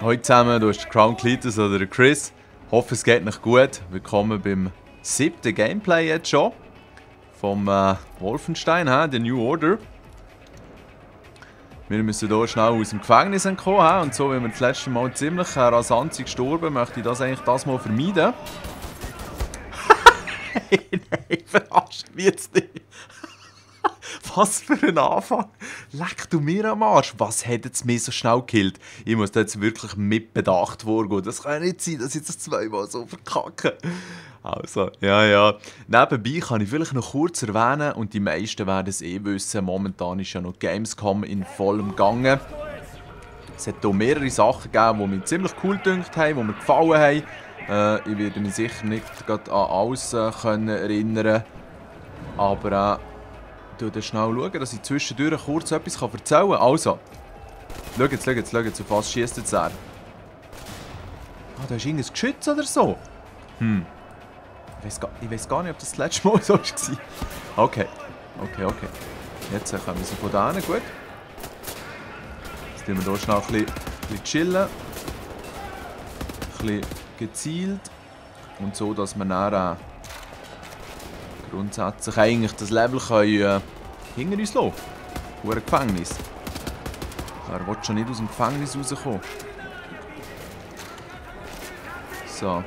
Hallo zusammen, du hast Crown Cletus oder Chris. Hoffe, es geht noch gut. Willkommen beim 7. Gameplay jetzt schon. Vom Wolfenstein, der New Order. Wir müssen hier schnell aus dem Gefängnis entkommen. Und so wie wir das letzte Mal ziemlich rasant gestorben, möchte ich das eigentlich das Mal vermeiden. Nein, verarscht mich jetzt nicht. Was für ein Anfang! Leck du mir am Arsch! Was hat jetzt mich so schnell gekillt? Ich muss da jetzt wirklich mit Bedacht vorgehen. Das kann ja nicht sein, dass ich das zweimal so verkacke. Also, ja. Nebenbei kann ich vielleicht noch kurz erwähnen, und die meisten werden es eh wissen, momentan ist ja noch Gamescom in vollem Gange. Es hat hier mehrere Sachen gegeben, die mich ziemlich cool gedünkt haben, die mir gefallen haben. Ich werde mich sicher nicht gerade an alles erinnern, aber ich schaue schnell, dass ich zwischendurch kurz etwas erzählen kann. Also, schau jetzt, auf was schießt jetzt er? Ah, da ist irgendein Geschütz oder so. Ich weiß gar nicht, ob das letzte Mal so war. Okay. Jetzt kommen wir so von da hin, gut. Jetzt tun wir hier schnell ein bisschen chillen. Ein bisschen gezielt. Und so, dass wir dann grundsätzlich eigentlich das Level können, hinter uns lassen. Ein Gefängnis. Wer will schon nicht aus dem Gefängnis rauskommen? So.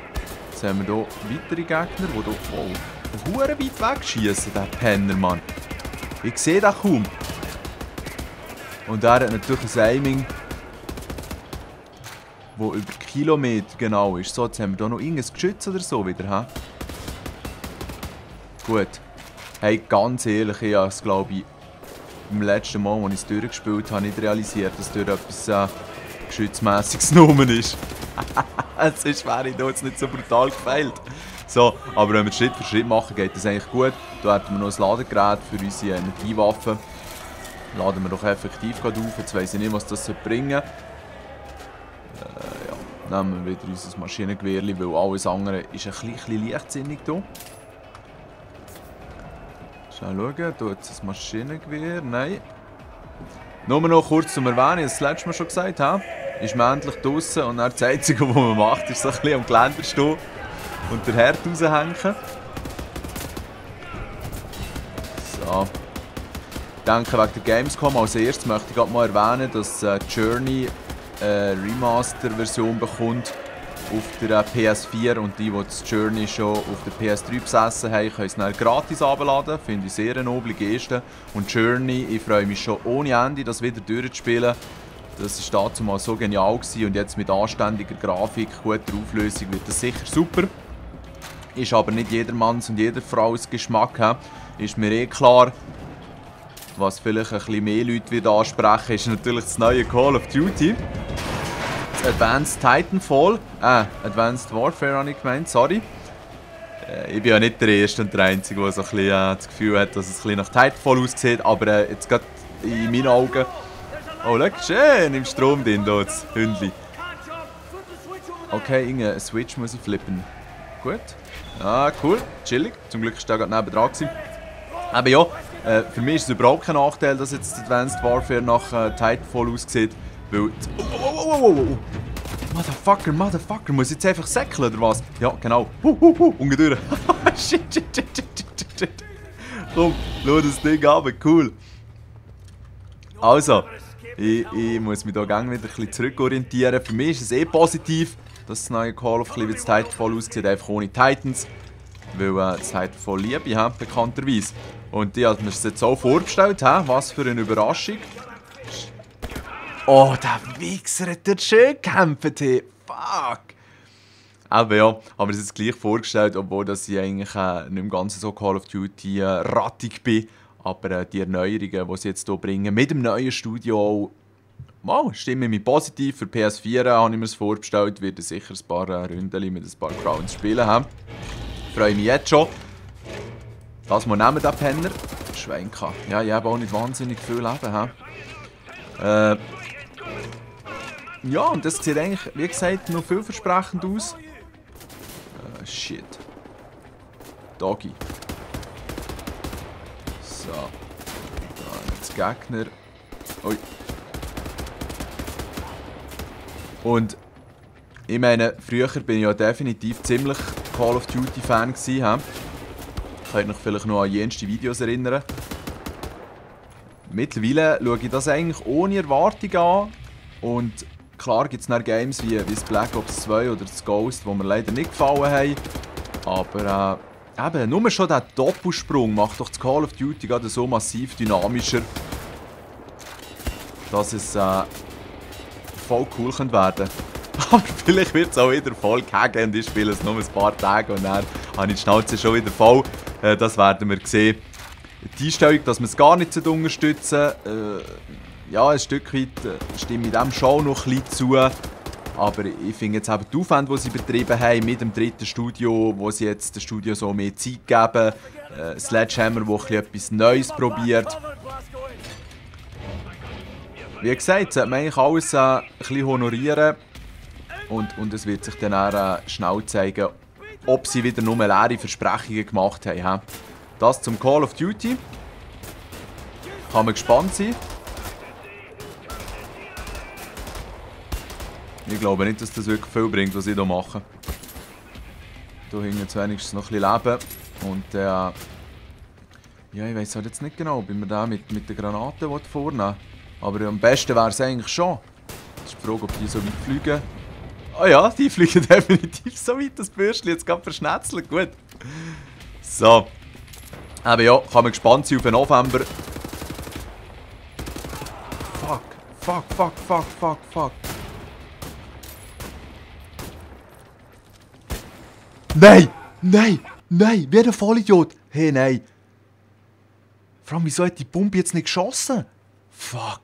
Jetzt haben wir hier weitere Gegner, die hier weit weg schießen, der Penner, Mann. Ich sehe den kaum. Und er hat natürlich ein Aiming, das über Kilometer genau ist. So, jetzt haben wir hier noch irgendein Geschütz oder so wieder. Gut. Hey, ganz ehrlich, ich habe es, glaube ich, beim letzten Mal, als ich es durchgespielt habe, nicht realisiert, dass dort etwas Geschützmässiges genommen ist. Sonst wäre ich da jetzt nicht so brutal gefailt. So, aber wenn wir Schritt für Schritt machen, geht das eigentlich gut. Da hätten wir noch ein Ladegerät für unsere Energiewaffen. Laden wir doch effektiv gerade auf. Jetzt weiss ich nicht, was das bringen soll. Nehmen wir wieder unser Maschinengewehr, weil alles andere ist ein bisschen leichtsinnig hier. Schauen, hier jetzt das Maschinengewehr. Nein. Nur noch kurz zum Erwähnen, ich habe das letzte Mal schon gesagt, ist man endlich draußen und dann das Einzige, was man macht, ist so ein bisschen am Geländer stehen und den Herd raushängen. So. Ich denke, wegen der Gamescom als erstes möchte ich gerade mal erwähnen, dass Journey eine Remaster-Version bekommt auf der PS4, und die das Journey schon auf der PS3 besessen haben, können es dann gratis abladen. Finde ich sehr eine noble Geste. Und Journey, ich freue mich schon ohne Ende, das wieder durchzuspielen. Das war dazu mal so genial gewesen, und jetzt mit anständiger Grafik, guter Auflösung wird das sicher super. Ist aber nicht jedermanns und jeder Frau's Geschmack. Ist mir eh klar. Was vielleicht ein bisschen mehr Leute wird ansprechen, ist natürlich das neue Call of Duty. Advanced Titanfall. Advanced Warfare habe ich gemeint, sorry. Ich bin ja nicht der Erste und der Einzige, der so ein bisschen, das Gefühl hat, dass es ein bisschen nach Titanfall aussieht, aber jetzt gerade in meinen Augen... Oh, schau, schön im Strom drin, da, das Hündli. Okay, irgendeinen Switch muss ich flippen. Gut. Cool, chillig. Zum Glück war der gerade nebendran. Aber ja, für mich ist es überhaupt kein Nachteil, dass jetzt Advanced Warfare nach Titanfall aussieht. Weil... Oh. Motherfucker, muss ich jetzt einfach säckeln oder was? Ja, genau. Ungeduldig. Shit. Komm, schau das Ding an, cool. Also, ich muss mich hier gerne wieder ein bisschen zurückorientieren. Für mich ist es eh positiv, dass das neue Call of Duty wie das Titanfall aussieht, einfach ohne Titans. Weil das Titanfall liebe ich, bekannterweise. Und ich habe mir das jetzt auch vorgestellt, was für eine Überraschung. Oh, der Wichser hat dort schön gekämpft, hey. Fuck! Aber ja, haben wir es jetzt gleich vorgestellt, obwohl dass ich eigentlich nicht im Ganzen so Call of Duty rattig bin. Aber die Erneuerungen, die sie jetzt hier bringen, mit dem neuen Studio, stimmen mich positiv. Für PS4 habe ich mir es vorgestellt, werde sicher ein paar Runden mit ein paar Crowns spielen haben. Freue mich jetzt schon. Das mal nehmen, den Penner. Schwenka. Ja, ich habe auch nicht wahnsinnig viel Leben. Ja, und das sieht eigentlich, wie gesagt, noch vielversprechend aus. Shit. Doggy. So. Da jetzt Gegner. Ui. Und ich meine, früher bin ich ja definitiv ziemlich Call of Duty Fan gewesen. Könnt euch vielleicht noch an jenste Videos erinnern. Mittlerweile schaue ich das eigentlich ohne Erwartung an. Und klar gibt es dann Games wie das Black Ops 2 oder das Ghost, die mir leider nicht gefallen haben. Aber eben, nur schon der Doppelsprung macht doch das Call of Duty gerade so massiv dynamischer, dass es voll cool könnte werden. Aber vielleicht wird es auch wieder voll gegen und ich spiele es nur ein paar Tage und dann habe ich die Schnauze schon wieder voll. Das werden wir sehen. Die Einstellung, dass wir es gar nicht unterstützen, ja, ein Stück weit stimme ich dem schon noch ein bisschen zu. Aber ich finde jetzt eben die Aufwände, die sie betrieben haben mit dem dritten Studio, wo sie jetzt dem Studio so mehr Zeit geben, Sledgehammer, der etwas Neues probiert. Wie gesagt, sollte man eigentlich alles ein bisschen honorieren und es wird sich dann auch schnell zeigen, ob sie wieder nur leere Versprechungen gemacht haben. Das zum Call of Duty. Kann man gespannt sein. Ich glaube nicht, dass das wirklich viel bringt, was ich hier mache. Hier hinten jetzt wenigstens noch ein bisschen Leben. Und ja, ich weiß halt jetzt nicht genau, ob wir da mit der Granate vornehmen. Aber am besten wäre es eigentlich schon. Das ist die Frage, ob die so weit fliegen. Ah ja, die fliegen definitiv so weit, das Bürstchen jetzt gerade verschnetzelt. Gut. So. Aber ja, kann man gespannt sein auf den November. Fuck. Nein! Wie ein Vollidiot! Hey, nein! Vor allem, wieso hat die Bombe jetzt nicht geschossen? Fuck!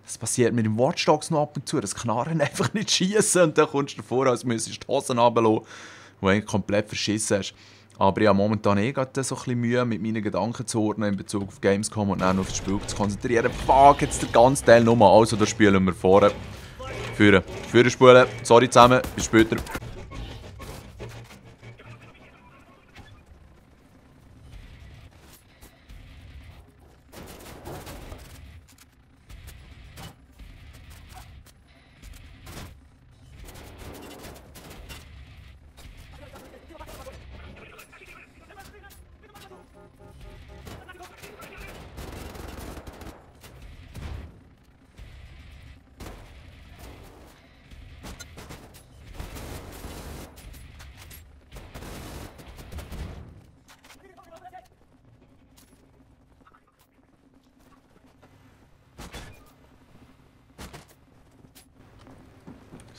Das passiert mit dem Watch Dogs noch ab und zu. Das Knarren einfach nicht schießen und dann kommst du davor, als müsstest du die Hosen runterlassen, wo du eigentlich komplett verschissen hast. Aber ich habe momentan gerade so ein bisschen Mühe, mit meinen Gedanken zu ordnen in Bezug auf Gamescom und dann auf das Spiel zu konzentrieren. Fuck, jetzt der ganze Teil nochmal. Also, da spielen wir vorne. Führen spulen. Sorry zusammen, bis später.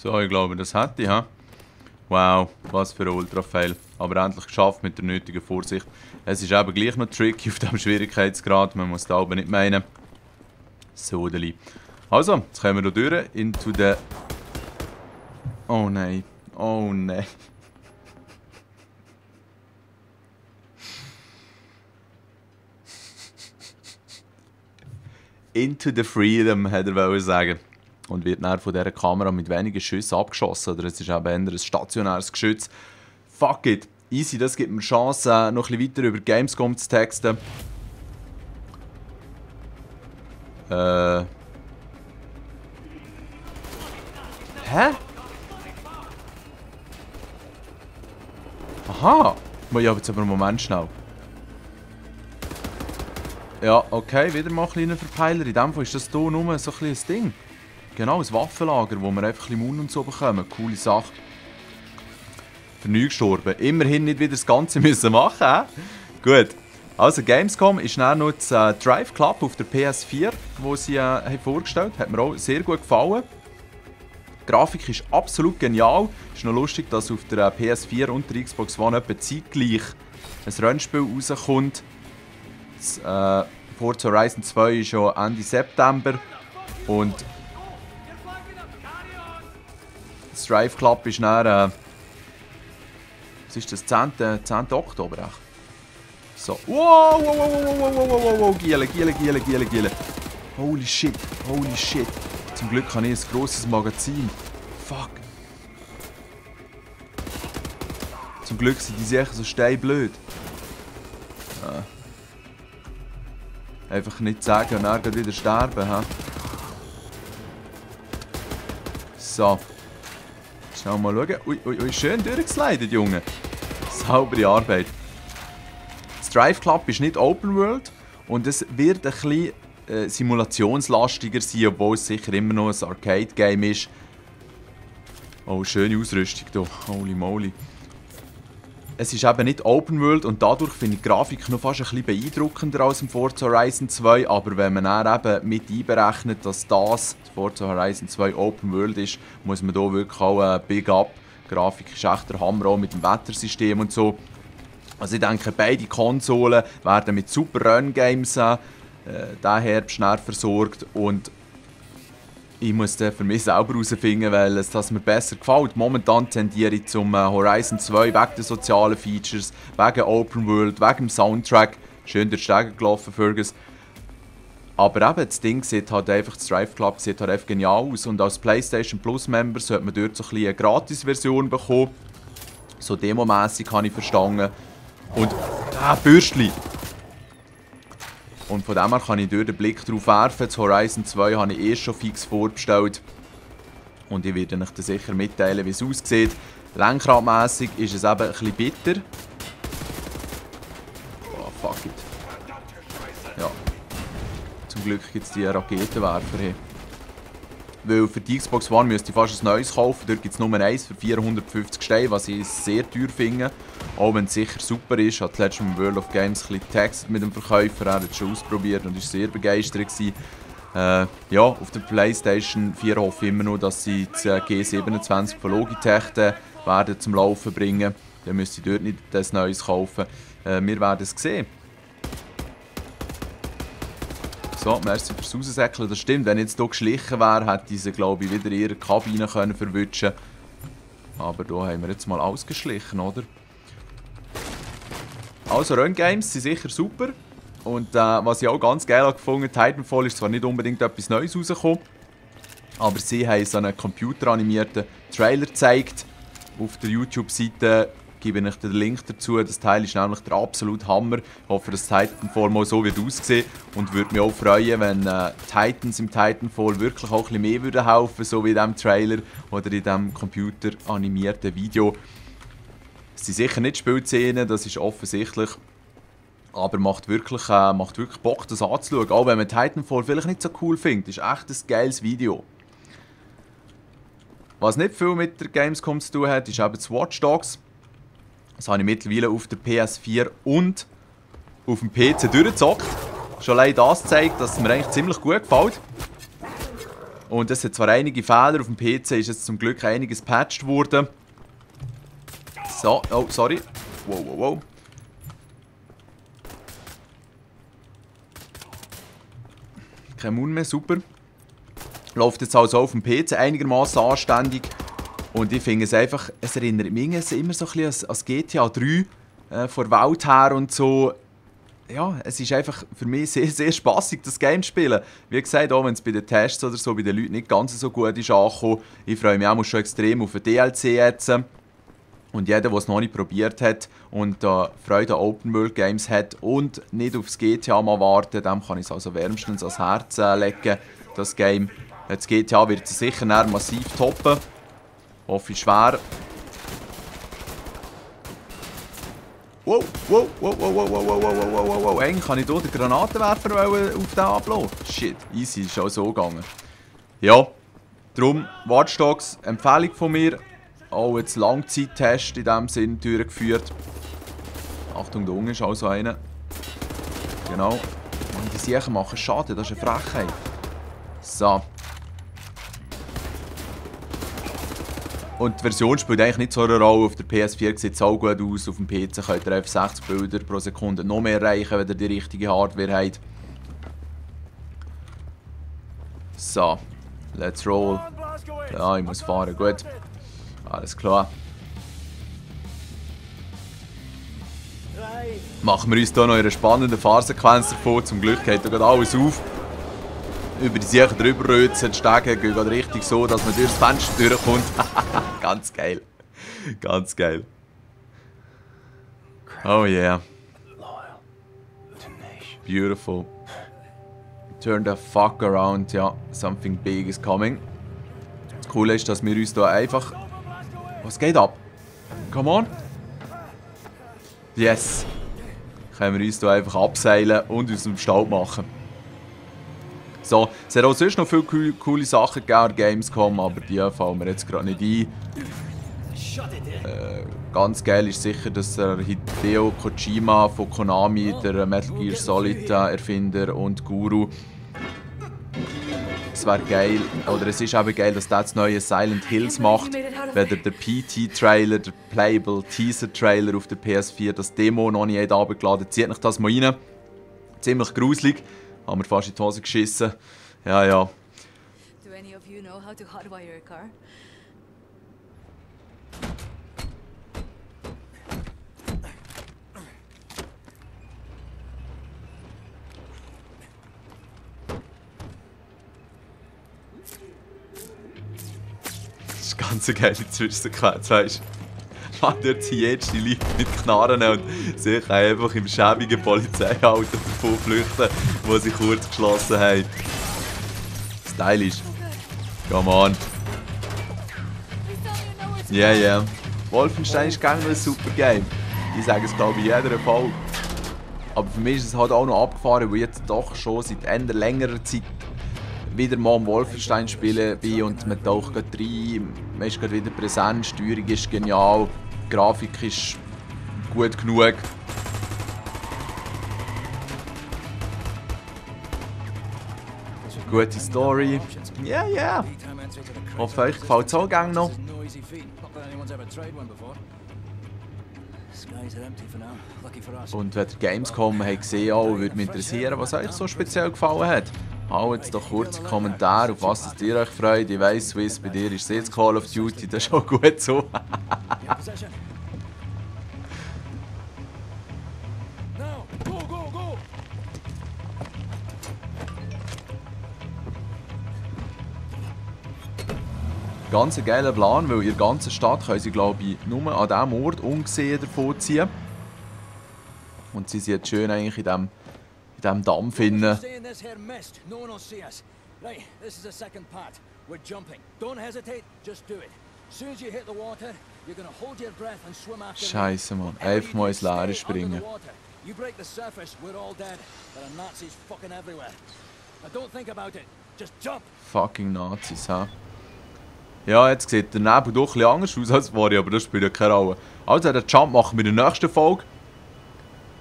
So, ich glaube, das hätte ich. Wow, was für ein Ultra-Fail. Aber endlich geschafft mit der nötigen Vorsicht. Es ist eben gleich noch tricky auf diesem Schwierigkeitsgrad. Man muss da oben nicht meinen. Sodeli. Also, jetzt kommen wir hier durch. Into the... Oh nein. Oh nein. Into the Freedom, hätte er sagen. Und wird dann von dieser Kamera mit wenigen Schüssen abgeschossen. Oder es ist eben eher ein stationäres Geschütz. Fuck it. Easy, das gibt mir Chance, noch ein bisschen weiter über Gamescom zu texten. Hä? Aha! Ja, jetzt aber einen Moment schnell. Ja, okay, wieder mal ein kleiner Verpeiler. In dem Fall ist das hier nur so ein kleines Ding. Genau, ein Waffenlager, wo wir einfach ein bisschen Mund und so bekommen. Coole Sache. Für nichts gestorben. Immerhin nicht wieder das Ganze müssen machen. Gut. Also Gamescom ist dann noch das Drive Club auf der PS4, wo sie vorgestellt haben. Hat mir auch sehr gut gefallen. Die Grafik ist absolut genial. Ist noch lustig, dass auf der PS4 und der Xbox One etwa zeitgleich ein Rennspiel rauskommt. Das Forza Horizon 2 ist schon Ende September. Und das Drive Club ist dann, was ist das, 10. Oktober? Echt? So. Wow, Giele. Holy shit. Zum Glück habe ich ein grosses Magazin. Fuck. Zum Glück sind die sicher so steinblöd. Einfach nicht sagen und dann wieder sterben. So. Schnell mal schauen. Ui, ui, ui, schön durchgeslidet, Junge. Saubere Arbeit. Das Drive Club ist nicht Open World und es wird ein bisschen simulationslastiger sein, obwohl es sicher immer noch ein Arcade-Game ist. Oh, schöne Ausrüstung hier. Holy moly. Es ist eben nicht Open World und dadurch finde ich die Grafik noch fast ein bisschen beeindruckender als im Forza Horizon 2. Aber wenn man dann eben mit einberechnet, dass das Forza Horizon 2 Open World ist, muss man hier wirklich auch Big Up. Die Grafik ist echt der Hammer, auch mit dem Wettersystem und so. Also ich denke, beide Konsolen werden mit super Run-Games diesen Herbst schnell versorgt und ich muss dann für mich selber herausfinden, weil es das mir besser gefällt. Momentan tendiere ich zum Horizon 2 wegen den sozialen Features, wegen Open World, wegen dem Soundtrack. Schön durch die Stege gelaufen, Fergus. Aber eben, das Ding sieht halt einfach, das Drive Club sieht halt einfach genial aus. Und als PlayStation Plus Member sollte man dort so ein bisschen eine Gratis-Version bekommen. So demomässig habe ich verstanden. Und, Bürstli! Und von dem her kann ich dort den Blick drauf werfen. Das Horizon 2 habe ich schon fix vorbestellt. Und ich werde euch dann sicher mitteilen, wie es aussieht. Lenkradmässig ist es eben ein bisschen bitter. Oh, fuck it. Ja. Zum Glück gibt es die Raketenwerfer hier. Weil für die Xbox One müsste ich fast ein neues kaufen. Dort gibt es nur eins für 450 Steine, was ich sehr teuer finde. Auch wenn es sicher super ist. Ich habe letztes Mal im World of Games ein bisschen getextet mit dem Verkäufer. Er hat es schon ausprobiert und war sehr begeistert. Ja, auf der PlayStation 4 hoffe ich immer noch, dass sie das G27 von Logitech werden zum Laufen bringen. Dann müsste ich dort nicht das Neues kaufen. Wir werden es sehen. So, merci fürs Raussäckeln. Das stimmt, wenn ich jetzt hier geschlichen wäre, hätte ich sie, glaube ich, wieder in ihrer Kabine verwutschen können. Aber hier haben wir jetzt mal ausgeschlichen, oder? Also, Run-Games sind sicher super. Und was ich auch ganz geil gefunden habe, Titanfall ist zwar nicht unbedingt etwas Neues rausgekommen, aber sie haben so einen computeranimierten Trailer gezeigt. Auf der YouTube-Seite gebe ich den Link dazu. Das Teil ist nämlich der absolute Hammer. Ich hoffe, dass Titanfall mal so wird aussehen und würde mich auch freuen, wenn Titans im Titanfall wirklich auch ein bisschen mehr würden helfen, so wie in diesem Trailer oder in diesem computeranimierten Video. Es sind sicher nicht Spielszenen, das ist offensichtlich. Aber macht wirklich Bock, das anzuschauen. Auch wenn man Titanfall vielleicht nicht so cool findet, ist echt ein geiles Video. Was nicht viel mit der Gamescom zu tun hat, ist eben das Watch Dogs. Das habe ich mittlerweile auf der PS4 und auf dem PC durchgezockt. Schon allein das zeigt, dass es mir eigentlich ziemlich gut gefällt. Und es hat zwar einige Fehler, auf dem PC ist jetzt zum Glück einiges gepatcht worden. So, oh, sorry. Wow, wow, wow. Kein Mund mehr, super. Läuft jetzt also auf dem PC einigermaßen anständig. Und ich finde es einfach, es erinnert mich immer so ein bisschen an GTA 3 von der Welt her und so. Ja, es ist einfach für mich sehr, sehr spassig, das Game zu spielen. Wie gesagt, auch wenn es bei den Tests oder so bei den Leuten nicht ganz so gut ist angekommen. Ich freue mich auch schon extrem auf den DLC jetzt. Und jeder, der es noch nicht probiert hat und Freude an Open World Games hat und nicht aufs GTA mal warten, dem kann ich es also wärmstens ans Herz legen, das Game. Das GTA wird es sicher massiv toppen. Hoffe ich schwer. Wow, wow, wow, wow, wow, wow, wow, wow, wow, wow, wow. Eigentlich kann ich hier den Granatenwerfer auf den ablassen. Shit, easy, ist auch so gegangen. Ja, darum Watch Dogs, Empfehlung von mir. Auch jetzt Langzeittest in diesem Sinn durchgeführt. Achtung, da unten ist auch so einer. Genau. Und die Siechen machen Schaden, das ist eine Frechheit. So. Und die Version spielt eigentlich nicht so eine Rolle. Auf der PS4 sieht es auch gut aus. Auf dem PC könnt ihr einfach 60 Bilder pro Sekunde noch mehr erreichen, wenn ihr die richtige Hardware habt. So. Let's roll. Ja, ich muss fahren. Gut. Alles klar. Machen wir uns hier noch eine spannende Fahrsequenz davon. Zum Glück geht da gerade alles auf. Über die Sachen drüber rötzen, die Stege gehen gerade richtig so, dass man durchs Fenster durchkommt. Ganz geil. Ganz geil. Oh yeah. Beautiful. Turn the fuck around. Ja, something big is coming. Das Coole ist, dass wir uns hier einfach Was geht ab? Come on. Yes. Können wir uns hier einfach abseilen und uns im Staub machen. So, es hat auch sonst noch viele coole Sachen gegeben an Gamescom, aber die fallen mir jetzt gerade nicht ein. Ganz geil ist sicher, dass der Hideo Kojima von Konami, der Metal Gear Solid Erfinder und Guru, es wäre geil, oder es ist eben geil, dass der das neue Silent Hills macht. Wenn der PT-Trailer, der Playable Teaser-Trailer auf der PS4, das Demo noch nicht heruntergeladen, zieht euch das mal rein. Ziemlich gruselig, haben wir fast in die Hose geschissen. Ja, ja. Do any of you know how to hotwire a car? Das ist ganz eine geile Zwischensequenz, weißt du? Man dort sind jetzt die Leute mit Knarren und sie können einfach im schäbigen Polizeiauto davon flüchten, wo sie kurz geschlossen haben. Stylisch. Come on. Yeah, yeah. Wolfenstein ist gerne ein super Game. Ich sage es glaube ich in jeder Folge. Aber für mich ist es halt auch noch abgefahren, weil ich jetzt doch schon seit Ende längerer Zeit wieder mal am Wolfenstein spielen bin und man taucht gerade rein, man ist gerade wieder präsent, die Steuerung ist genial, die Grafik ist gut genug. Gute Story. Ja, yeah, ja. Yeah. Hoffe, euch gefällt es auch gerne noch. Und wenn ihr Gamescom habt gesehen habt, würde mich interessieren, was euch so speziell gefallen hat. Haut jetzt doch kurz einen Kommentar, auf was ihr euch freut. Ich weiss, Swiss, bei dir ist jetzt Call of Duty, das ist auch gut so. Ganz ein geiler Plan, weil in der ganzen Stadt können sie, glaube ich, nur an diesem Ort ungesehen davon ziehen. Und sie sind jetzt schön eigentlich in diesem Dampf finden. Scheiße, Mann. Einfach mal ins Leere springen. Fucking Nazis, hä? Ja, jetzt sieht der Nebel doch ein bisschen anders aus als vorher, aber das spielt ja keine Rolle. Also, den Jump machen wir in der nächsten Folge.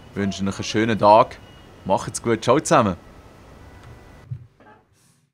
Ich wünsche euch einen schönen Tag. Macht's gut. Ciao zusammen.